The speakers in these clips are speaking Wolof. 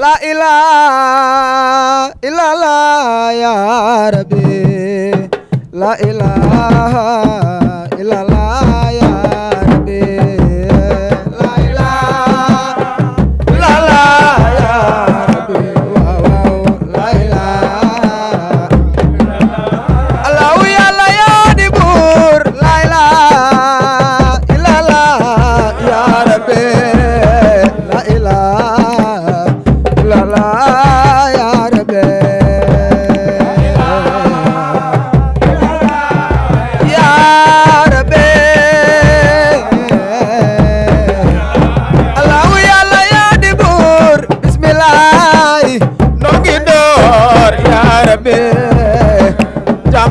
La ilaha illallah ya Rabbi, la ilaha illallah ya Rabbi, la ilaha illallah ya Rabbi, la ilaha Allahu ya la ya dibur, la ilaha illallah ya Rabbi, la ilaha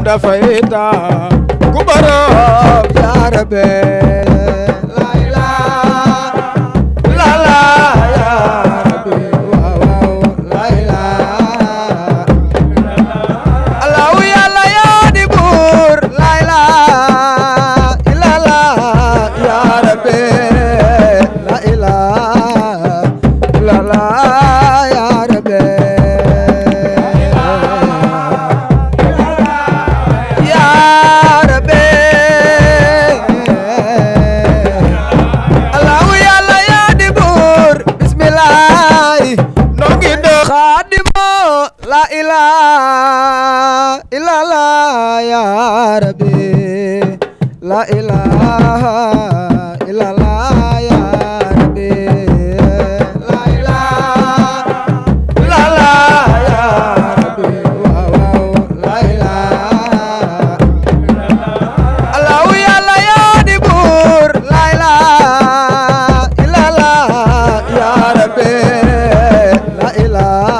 da faita kubaro ya Rabbi la ilaha illallah ya Rabbi la ilaha Allahu ya la ya dibur la ilaha illallah ya Rabbi la ilaha illallah ya Rabbi La ilaha illallah ya Rabbi, la ilaha illallah ya Rabbi, la ilaha illallah ya Rabbi, la ilaha Allahu ya la ya dibur, la ilaha illallah ya Rabbi, la ilaha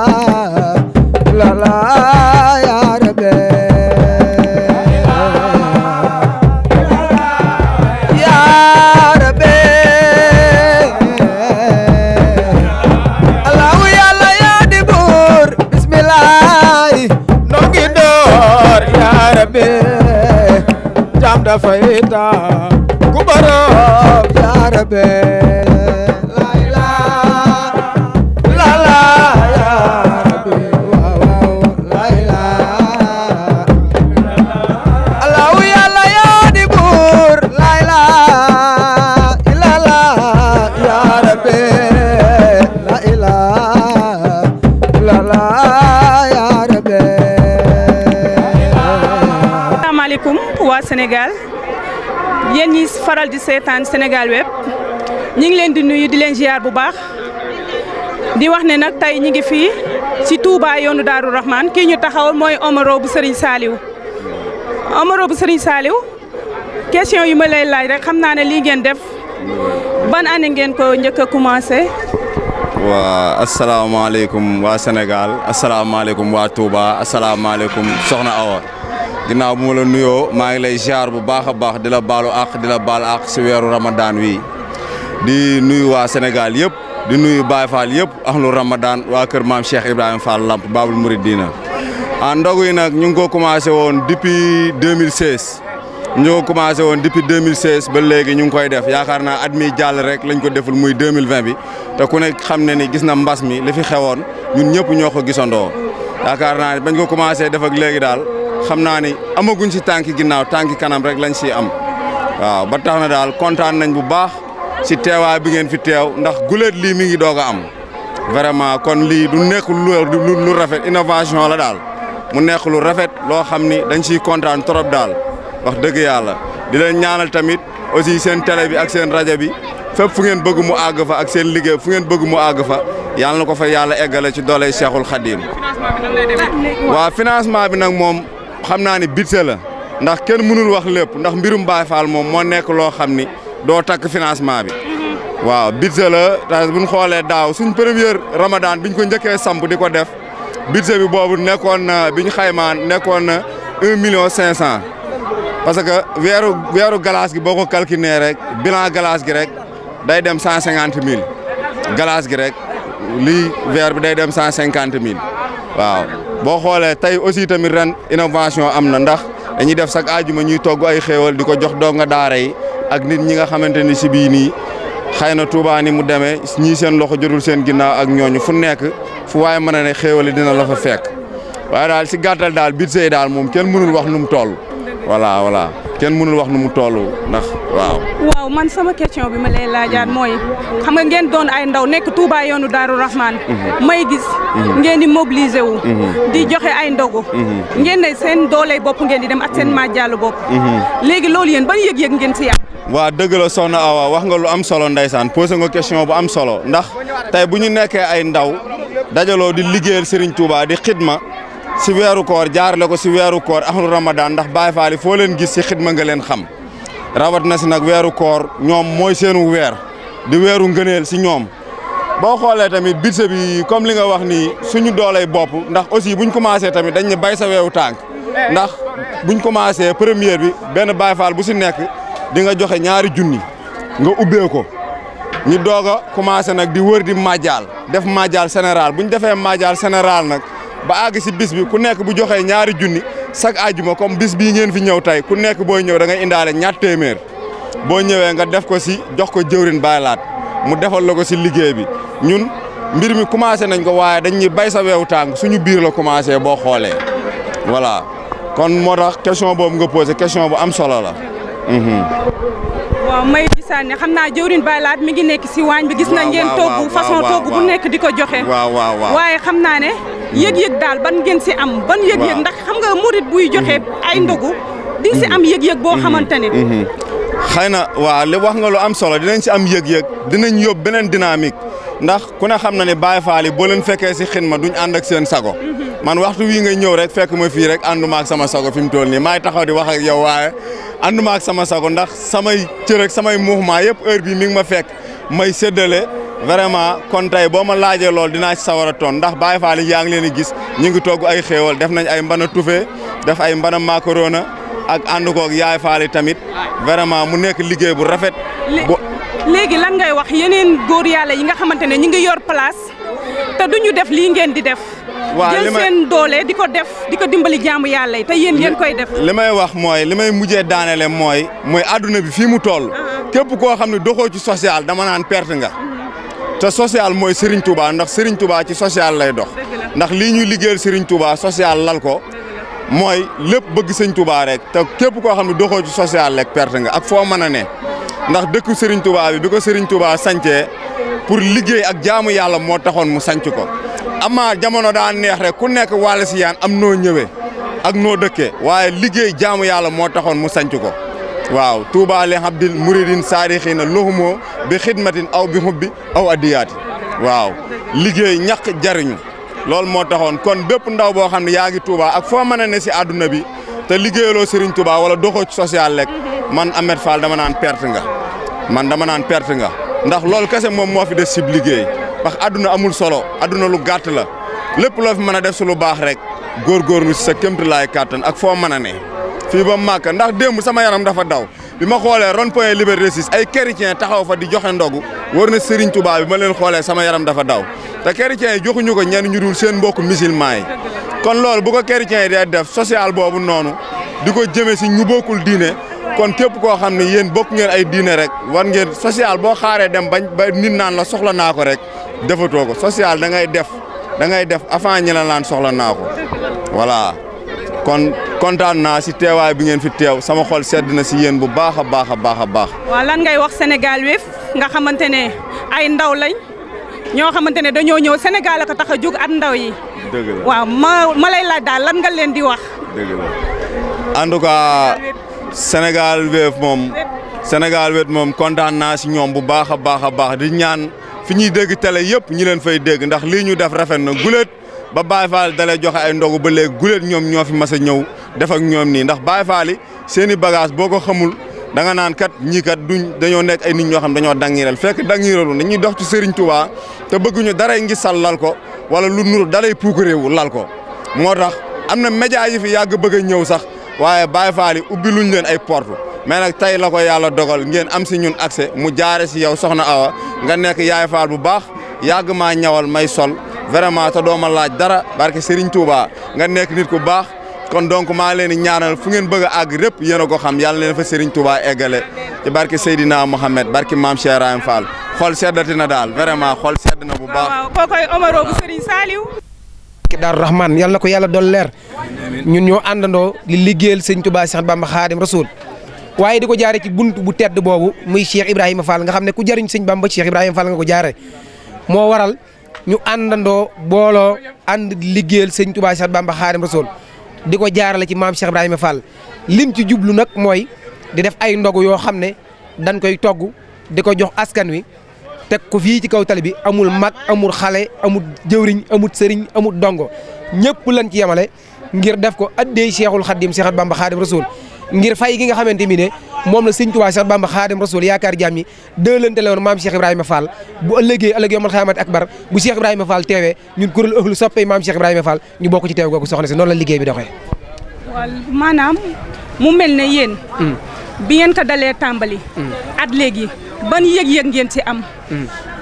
da faita kubaro ya Rabbi la ilaha illallah ya Rabbi la ilaha Allahu ya la ya dibur la ilaha illallah ya Rabbi la ilaha illallah ya Rabbi. Asalaamaaleykum waa Sénégal yéen ñi faral di seetaan Sénégal web ñi ngi leen di nuyu di leen ziar bu baax di wax ne nag tey ñi ngi fii ci Touba yoonu Daaru Rahman kii ñu taxawal mooy Omaro bu Serigne Saliou. Omaro bu Serigne Saliou question yu ma lay laaj rek xam naa ne lii ngeen def ban année ngeen ko njëkk a commencé. waa asalaamaaleykum waa Sénégal asalaamaaleykum waa Touba asalaamaaleykum Soxna Awa. ginnaaw bu ma la nuyoo maa ngi lay ziar bu baax a baax di la baalu àq di la baal àq si weeru Ramadan wi di nuyu waa Sénégal yëpp di nuyu Baye Fall yëpp ahlu Ramadan waa kër maam Cheikh Ibrahima Fall Lamp Babul Mouridina ndogu yi nag ñu ngi ko commencé woon depuis 2016 ñu ngi ko commencé woon depuis 2016 ba léegi ñu ngi koy def yaakaar naa at mi jàll rek lañ ko deful muy 2020 bi te ku nekk xam ne ni gis na mbas mi li fi xewoon ñun ñëpp ñoo ko gisandoo yaakaar naa bañ ko commencé def ak léegi daal. xam naa ni amaguñ si tànki ginnaaw tànki kanam rek lañ si am waaw ba tax na daal kontaan nañ bu baax si teewaay bi ngeen fi teew ndax guleet lii mi ngi doog a am vraiment kon lii du nekk lu rafet innovation la daal mu nekk lu rafet loo xam ni dañ siy kontaan trop daal wax dëgg yàlla di leen ñaanal tamit aussi seen télé bi ak seen rajo bi fépp fu ngeen bëgg mu àgg fa ak seen liggéey fu ngeen bëgg mu àgg fa yàlla na ko fa yàlla eggale ci dooley Cheikhul Khadim waaw financement bi nag moom xam naa ni budget la ndax kenn mënul wax lépp ndax mbirum Baye Fall moom moo nekk loo xam ni doo takk financement bi waaw budget la te bu ñu xoolee daaw suñ première Ramadan biñ ko njëkkee samp di ko def budget bi boobu nekkoon na biñ xaymaa nekkoon na 1,500,000 parce que weeru glace gi boo ko calculé rek bilan glace gi rek day dem 150,000 glace gi rek lii weer bi day dem 150,000 waaw. boo xoolee tey aussi tamit ren innovation am na ndax dañuy def chaque àjjuma ñuy togg ay xéewal di ko jox donga daara yi ak nit ñi nga xamante ni si bii nii xëy na Touba ni mu demee ñii seen loxo jotul seen ginnaaw ak ñooñu fu nekk fu waaye mën a ne xéewali dina la fa fekk waaye daal si gàttal daal budget yi daal moom kenn mënul wax nu mu toll voilà kenn mënul wax nu mu toll ndax waaw man sama question bi ma lay laajaat mooy xam nga ngeen doon ay ndaw nekk Touba yoonu Daaru Rahman may gis ngeen di mobiliser wu di joxe ay ndogu ngeen ne seen dooley bopp ngeen di dem ak seen majjaalu bopp léegi loolu yéen ban yëg-yëg ngeen si am waaw dëgg la soxna Awa wax nga lu am solo ndeysaan posé nga question bu am solo ndax tey bu ñu nekkee ay ndaw dajaloo di liggéeyal Serigne Touba di xidma si weeru koor jaarale ko si weeru koor ahlu Ramadan ndax Baye Fall foo leen gis si xidma nga leen xam rawat na si nag weeru koor ñoom mooy seenu weer di weeru ngëneel si ñoom boo xoolee tamit budget bi comme li nga wax nii suñu dooley bopp ndax aussi buñ commencé tamit dañ ne bay sa weewu tànk ndax buñ commencé première bi benn Baye Fall bu si nekk di nga joxe ñaari junni nga ubbee ko ñu doog a commencé nag di wër di majjal def majjal général bu ñu defee majjal général nag ba àgg si bis bi ku nekk bu joxee ñaari junni chaque àjjuma comme bis bii ngeen fi ñëw tey ku nekk booy ñëw da ngay indaale ñaar téeméer boo ñëwee nga def ko si jox ko jëwrin Baye Laat mu defal la ko si liggéey bi ñun mbir mi commencé nañ ko waaye dañ ñuy bay sa weewu tàng suñu biir la commencé boo xoolee voilà kon moo tax question boobu nga posé question bu am solo la. waaw may gisaan ne xam naa jëwrin Baye Laat mi ngi nekk si waañ bi gis na ngeen togg façon togg bu nekk di ko joxe waaye xam naa ne yëg-yëg daal ban ngeen si am ban yëg-yëg ndax xam nga murit buy joxe ay ndogu di si am yëg-yëg boo xamante ne xëy na waaw li wax nga lu am solo dinañ si am yëg-yëg dinañ yóbbu beneen dynamique ndax ku ne xam na ne Baye Fall boo leen fekkee si xidma duñ ànd ak seen sago man waxtu wii nga ñëw rek fekk ma fii rek ànduma ak sama sago fi mu toll nii maay taxaw di wax ak yow waaye ànduma ak sama sago ndax samay cër ak samay mouvement yëpp heure bi mi ngi ma fekk may séddale vraiment kon tey boo ma laajee lool dinaa ci sawar a toon ndax Baye Fall yaa ngi leen di gis ñu ngi togg ay xéewal def nañ ay mbana tufe def ay mbana macarona ak ànd koog yaay Fall tamit vraiment mu nekk liggéey bu rafet. léegi lan ngay wax yeneen góor yàlla yi nga xamante ne ñu ngi yor place te duñu def lii ngeen di def. jël seen doole di ko def di ko dimbali jaamu yàlla yi te yéen ngeen koy def. li may wax mooy li may mujjee daanele mooy adduna bi fii mu toll. képp koo xam ne doxoo ci social dama naan perte nga. te social mooy Serigne Touba ndax Serigne Touba ci social lay dox. ndax lii ñuy liggéeyal Serigne Touba social lal ko mooy lépp bëgg Serigne Touba rek te képp koo xam ne doxoo ci social rek perte nga ak foo mën a ne. ndax dëkku Serigne Touba bi ko Serigne Touba sancee pour liggéey ak jaamu yàlla moo taxoon mu sanc ko. ama jamono daa neex rek ku nekk wàll si yaan am noo ñëwee ak noo dëkkee waaye liggéey jaamu yàlla moo taxoon mu sanc ko waaw Touba li abdil muridin saarixina lohumoo bi xidmatin aw bi hubbi aw addiyaati waaw liggéey ñaq jariñu loolu moo taxoon kon bépp ndaw boo xam ne yaa ngi Touba ak foo mën a ne si àdduna bi te liggéeyaloo Serigne Touba wala doxoo ci social rek man Ahmed Fall dama naan perte nga ndax loolu kese moom moo fi des si liggéey parce que adduna amul solo adduna lu gàtt la lépp loo fi mën a def su lu baax rek góorgóorlu si sa kéemtulaay kàttan ak foo mën a ne fii ba màkk ndax démb sama yaram dafa daw bi ma xoolee rond-point Liberté 6 ay chrétien taxaw fa di joxe ndogu war na Serigne Touba bi ma leen xoolee sama yaram dafa daw te chrétien yi joxuñu ko ñenn ñu dul seen mbokk musulman yi kon loolu bu ko chrétien yi dee def social boobu noonu di ko jëme si ñu bokkul diine kon képp koo xam ne yéen bokk ngeen ay diine rek war ngeen social boo xaaree dem ba nit naan la soxla naa ko rek defatoo ko social da ngay def avant ñi la naan soxla naa ko voilà kon kontaan naa si teewaay bi ngeen fi teew sama xol sedd na si yéen bu baax a baax a baax a baax. waaw lan ngay wax Sénégal wépp nga xamante ne ay ndaw lañ ñoo xamante ne dañoo ñëw Sénégal la ko tax a jóg at ndaw yi. dëgg la waaw ma lay laaj daal lan nga leen di wax. dëgg la en tout cas Sénégal wépp moom kontaan naa si ñoom bu baax a baax a baax di ñaan. fi ñuy dégg télé yëpp ñi leen fay dégg ndax lii ñu def rafet na guléet ba Baye Fall dalee joxe ay ndogu ba léegi guléet ñoom ñoo fi mas a ñëw def ak ñoom nii ndax Baye Fall yi seen i bagage boo ko xamul da nga naan kat ñii kat dañoo nekk ay nit ñoo xam dañoo dangiral fekk dangiralu dañuy dox ci Serigne Touba te bëgguñu daray ngi sal lal ko wala lu nuru daray puukaréewu lal ko moo tax am na média yi fi yàgg bëgg a ñëw sax waaye Baye Fall yi ubbi luñ leen ay porte mais nag tey la ko yàlla dogal ngeen am si ñun accès mu jaare si yow soxna Awa nga nekk yaay Fall bu baax yàgg maa ñawal may sol vraiment te doo ma laaj dara barke Serigne Touba nga nekk nit ku baax kon donc maa leen di ñaanal fu ngeen bëgg a àgg répp yéen a ko xam yàlla leen fa Serigne Touba eggale ci barke Seydina Mohamed barke Maam Cheikh Rahim Fall xol seddati na daal vraiment xol sedd na bu baax. waaw kookoy Omaro bu Serigne Saliou. Daaru Rahman yàlla na ko yàlla doon leer ñun ñoo àndandoo di liggéeyal sëñ Touba Cheikh Bamba Khadim Rasoul waaye di ko jaare ci buntu bu tedd boobu muy Cheikh Ibrahima Fall nga xam ne ku jariñ sëñ Bamba Cheikh Ibrahima Fall nga ko jaare moo waral ñu àndandoo booloo ànd di liggéeyal sëñ Touba Cheikh Bamba Khadim Rasoul di ko jaarale ci maam Cheikh Ibrahima Fall lim ci jublu nag mooy di def ay ndogu yoo xam ne dañ koy togg di ko jox askan wi teg ko fii ci kaw tali bi amul mag amul xale amul jëwriñ amul sëriñ amul dongo ñëpp lañ ci yemale ngir def ko addee Cheikhul Khadim Cheikh Bamba Khadim Rasoul ngir fay gi nga xamante ni ne moom la sëñ Touba Cheikh Bamba Khadim Rasoul yaakaar jaam ñi dëlante la woon maam Cheikh Ibrahima Fall bu ëllëgee yomal xiyaamat akbar bu Cheikh Ibrahima Fall teewee ñun kuréel ëxlu soppee maam Cheikh Ibrahima Fall ñu bokk ci teew googu soxna si noonu la liggéey bi doxee. waaw maanaam mu mel ne yéen. bi ngeen ko dalee tàmbali. at léegi ban yëg-yëg ngeen ci am.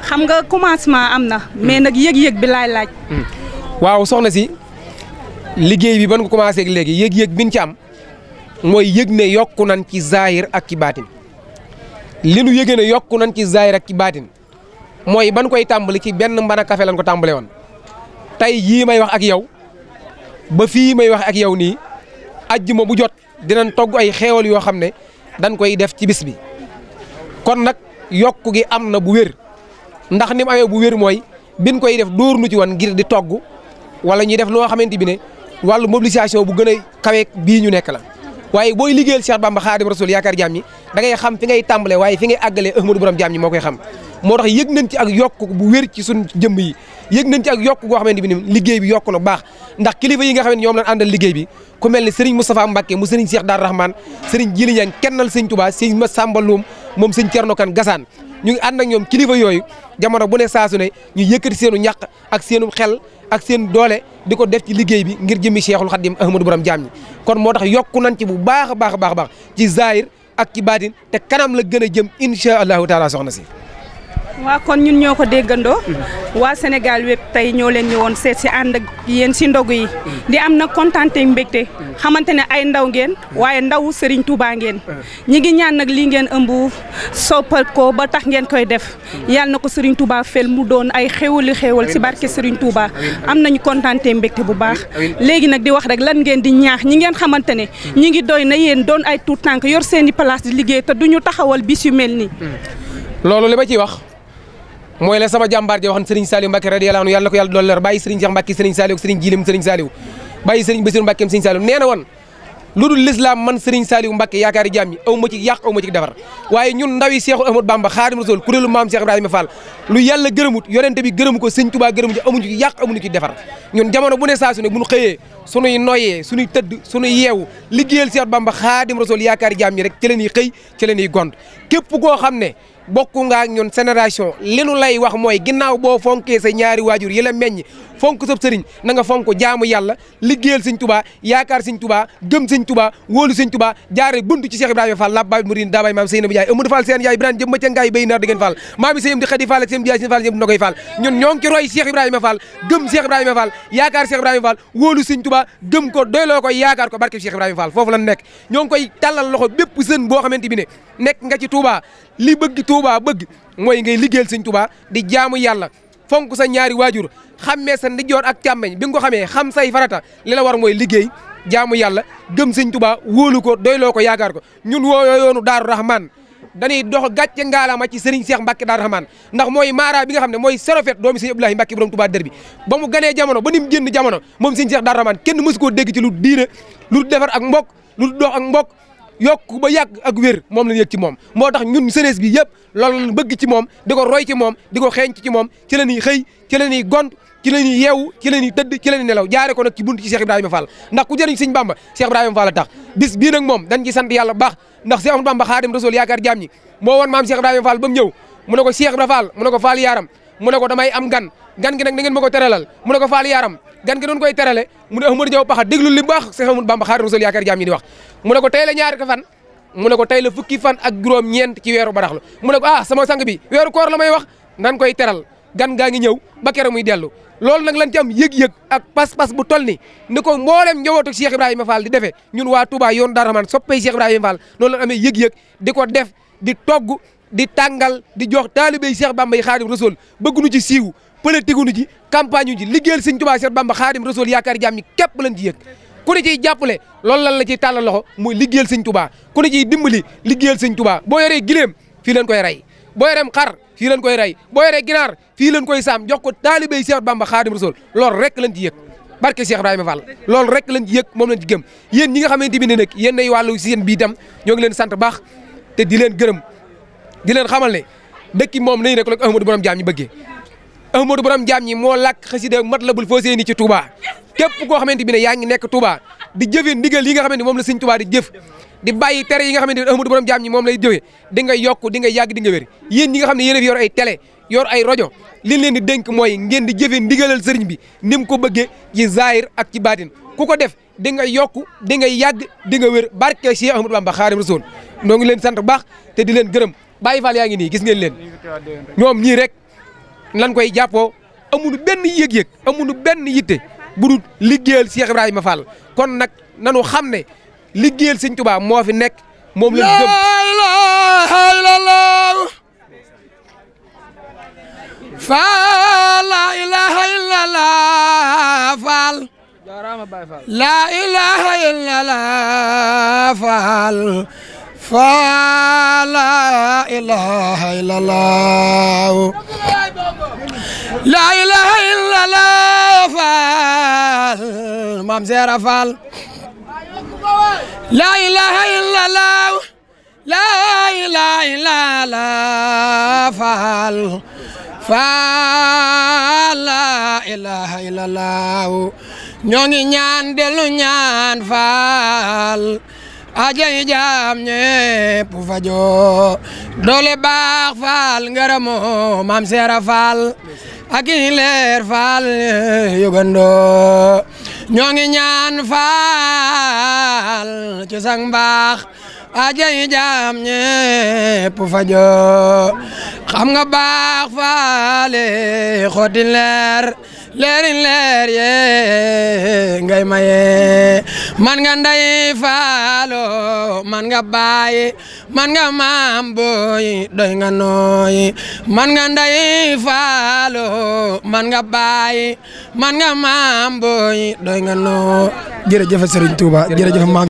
xam nga commencement am na. mais nag yëg-yëg bi laay laaj. waaw soxna si liggéey bi ban ko commencé ak léegi yëg-yëg bi ñu ci am mooy yëg ne yokku nañ ci zaahir ak ci baatin li nu yëgee ne yokku nañ ci zaahir ak ci baatin mooy ban koy tàmbali ci benn mbana café lañ ko tàmbale woon tey yii may wax ak yow ba fii may wax ak yow nii ajjuma bu jot dinañ togg ay xeewal yoo xam ne dañ koy def ci bis bi kon nag yokku gi am na bu wér ndax ni mu amee bu wér mooy bin koy def dóor nu ci woon ngir di togg wala ñuy def loo xamante bi ne wàllu mobilisation bu gën a kawe bii ñu nekk la waaye booy liggéeyal Cheikh Bamba Khadim Rasoul yaakaar jaam ñi da ngay xam fi ngay tàmbalee waaye fi ngay àggalee Ahmadou borom jaam ñi moo koy xam moo tax yëg nañ ci ak yokk bu wér ci suñ jëmm yi yëg nañ ci ak yokk goo xamante bi ni liggéey bi yokk na bu baax ndax kilifa yi nga xam ne ñoom lañ àndal liggéey bi ku mel ni Serigne Moustapha Mbacké mu Serigne Cheikh Darou Rahman Serigne Djili Niang kennal Serigne Touba Serigne Massamba Loum moom Serigne Thierno Kane Gassane ñu ngi ànd ak ñoom kilifa yooyu jamono bu ne saasu ne ñu yëkkati seenu ñàq ak seenu xel ak seen doole di ko def ci liggéey bi ngir jëmmi Cheikhul Khadim Ahmadou borom jaam ñi kon moo tax yokku nañ ci bu baax a baax a baax ci zahir ak ci baatin te kanam la gën a jëm incha allahu taala soxna si. waa kon ñun ñoo ko déggandoo waa Sénégal wépp tey ñoo leen ñëwoon seet si ànd ak yéen si ndogu yi di am na kontaante mbégte xamante ne ay ndaw ngeen waaye ndaw Serigne Touba ngeen ñi ngi ñaan nag lii ngeen ëmb soppal ko ba tax ngeen koy def yàlla na ko Serigne Touba fel mu doon ay xéwali xéwal si barke Serigne Touba am nañu kontaante mbégte bu baax léegi nag di wax rek lan ngeen di ñaax ñi ngeen xamante ne ñi ngi doy na yéen doon ay tuut tànk yor seen i place di liggéey te duñu taxawal bis yu mel nii. loolu li ma ciy wax mooy la sama jàmbaar ji waxoon Serigne Saliou Mbacké radiyallahu anhu yàlla na ko yàlla doon leer bàyyi Serigne Cheikh Mbacké Serigne Saliou Serigne Djilim Serigne Saliou bàyyi Serigne Bassirou Mbacké Serigne Saliou nee na woon lu dul l'islam man Serigne Saliou Mbacké yaakaari jaam ñi aw ma ci yàq aw ma ci defar waaye ñun ndawi Cheikhul Ahmadou Bamba Khadim Rasoul kuréelu maam Cheikh Ibrahima Fall lu yàlla gërëmut yonente bi gërëmu ko Serigne Touba gërëmu ci amuñu ci yàq amuñu ci defar ñun jamono bu ne saa su ne bu ñu xëyee sunuy noyyee sunuy tëdd sunuy yeewu liggéeyal Cheikh Bamba Khadim Rasoul yaakaari jaam ñi rek ci la ñuy xëy ci la ñuy gont képp koo xam ne bokku nga ak ñun génération li nu lay wax mooy ginnaaw boo fonkee sa ñaari waajur yi la meññ fonk sab sëriñ na nga fonk jaamu yàlla liggéeyal Sëriñ Tuubaa yaakaar Sëriñ Tuubaa gëm Sëriñ Tuubaa wóolu Sëriñ Tuubaa jaare buntu ci Cheikh Ibrahima Fall lab babi murid daa bay maam Seynabou Ndiaye Amadou Fall seen yaay Ibrahima jëm ma ca ngaay bay nar di ngeen Fall maam bi sëyam di xadi Fall ak seen jaay seen Fall jëm na koy Fall ñun ñoo ngi ci roy Cheikh Ibrahima Fall gëm Cheikh Ibrahima Fall yaakaar Cheikh Ibrahima Fall wóolu Sëriñ Tuubaa gëm ko doyloo ko yaakaar ko barke Cheikh Ibrahima Fall foofu lan nekk ñoo ngi koy tàllal loxo bépp sën boo xamante bi ne nekk nga ci Touba li bëgg Touba bëgg mooy ngay liggéeyal Sëriñ Tuubaa di jaamu yàlla fonk sa ñaari waajur xammee sa ndijoor ak càmmeñ bi nga ko xamee xam say farata li la war mooy liggéey jaamu yàlla gëm Sëriñ Tuubaa wóolu ko doyloo ko yaakaar ko ñun wooyo yoonu Daaru Rahman dañuy dox gàcce ngaalama ci Serigne Cheikh Mbacké Daaru Rahman ndax mooy maara bi nga xam ne mooy serofet doomi Serigne Abdoulaye Mbacké borom Touba dër bi ba mu ganee jamono ba ni mu génn jamono moom Serigne Cheikh Daaru Rahman kenn mësu koo dégg ci lu diine lu defar ak mbokk lu dox ak mbokk yokk ba yàgg ak wér moom lañ yëg ci moom moo tax ñun jeunesse bi yëpp loolu lañ bëgg ci moom di ko roy ci moom di ko xeeñ ci moom ci la ñuy xëy ci la ñuy gont ci la ñuy yeewu ci la ñuy tëdd ci la ñuy nelaw jaare ko nag ci buntu ci Cheikh Ibrahima Fall ndax ku jëriñ Sëriñ Bamba Cheikh Ibrahima Fall a tax bis bii nag moom dañ ci sant yàlla bu baax ndax Cheikh Ahmadou Bamba Khadim Rasoul yaakaar jaam ñi moo woon maam Cheikh Ibrahima Fall ba mu ñëw mu ne ko Cheikh Ibrahima Fall mu ne ko Fall yaaram mu ne ko damay am gan gi nag na ngeen ma ko teralal mu ne ko Fall yaaram gan gi doon koy terale mu ne Ahmadou Diaw Paxa déglu li baax Cheikh Ahmadou Bamba Khadim Rasoul yaakaar jaam ñi di wax mu ne ko tey la ñaari ko fan mu ne ko tey la fukki fan ak juróom ñeent ci weeru baraxlu mu ne ko sama sang bi weeru koor la may wax nan koy teral gan gaa ngi ñëw ba kere muy dellu loolu nag lan ci am yëg-yëg ak pas-pas bu toll ni ko mboolem njabootu Cheikh Ibrahima Fall di defee ñun waa Touba yoon Daaru Rahman soppay Cheikh Ibrahima Fall noonu la amee yëg-yëg di ko def di togg di tàngal di jox taalibey Cheikh Bamba yi Xaadim Rasul bëgguñu ci siiw politique nu ci campagne ji liggéeyal Sëñ Tuubaa Cheikh Bamba Xaadim Rasul yaakaar jàmm ñi képp lañ ci yëg ku ne ciy jàppale loolu lan la ciy tàllal loxo muy liggéeyal Sëñ Tuubaa ku ne ciy dimbali liggéeyal Sëñ Tuubaa boo yoree gileem fii leen koy rey boo yoreem xar fii leen koy rey boo yoree ginaar fii leen koy saam jox ko taalibey Cheikh Bamba Xaadim Rasul loolu rek lañ ci yëg barke Cheikh Ibrahima Fall loolu rek lañ ci yëg moom lañ ci gëm yéen ñi nga xamante bi ne nag yéen ay wàllu si yéen bii itam ñoo ngi leen sant baax te di leen gërëm di leen xamal ne dëkk moom nañu rek la Ahmadou Borom Jaam ñi bëggee Ahmadou Borom Jaam ñi moo làkk xasida Matlabul Fawzayni ci Touba képp koo xamante bi ne yaa ngi nekk Touba di jëfe ndigal yi nga xamante moom la Sëñ Touba di jëf di bàyyi tere yi nga xamante ne Ahmadou Borom Jaam ñi moom lay jëfe di nga yokk di nga yàgg di nga wér yéen ñi nga xam ne yéen a fi yor ay télé yor ay rajo li leen di dénk mooy ngeen di jëfe ndigalal sëriñ bi ni mu ko bëggee ci zahir ak ci baatin ku ko def di nga yokk di nga yàgg di nga wér barke Cheikh Ahmadou Bamba Xaadim Rasul noo ngi leen sant bu baax te di leen gërëm Baye Fall yaa ngi nii gis ngeen leen ñoom ñii rek lan koy jàppoo amuñu benn yëg-yëg amuñu benn yitte bu dul liggéeyal Cheikh Ibrahima Fall kon nag nanu xam ne liggéeyal Sëñ Tuubaa moo fi nekk moom lañ gëm. Faal la ilaha illallah Faal la ilaha illallah Faal Faal la ilaha illallah la ilaha illallah Faal Maam Seera Faal la ilaha illallah la ilaha illallah Faal Faal la ilaha illallah ñoo ngi ñaan dellu ñaan Faal ajay jaam ñépp fajo doole baax Faal ngërëmo Maam Seera Faal ak i leer Faal yogando ñoo ngi ñaan Faal ci sang baax ajay jaam ñépp fajo xam nga baax Faale xooti leer leerin leer ye ngay maye man nga nday Faalo man nga baay man nga maam booy doy nga nooy man nga nday Faalo man nga baay man nga maam booy doy nga noo jërëjëf Serigne Touba jërëjëf maam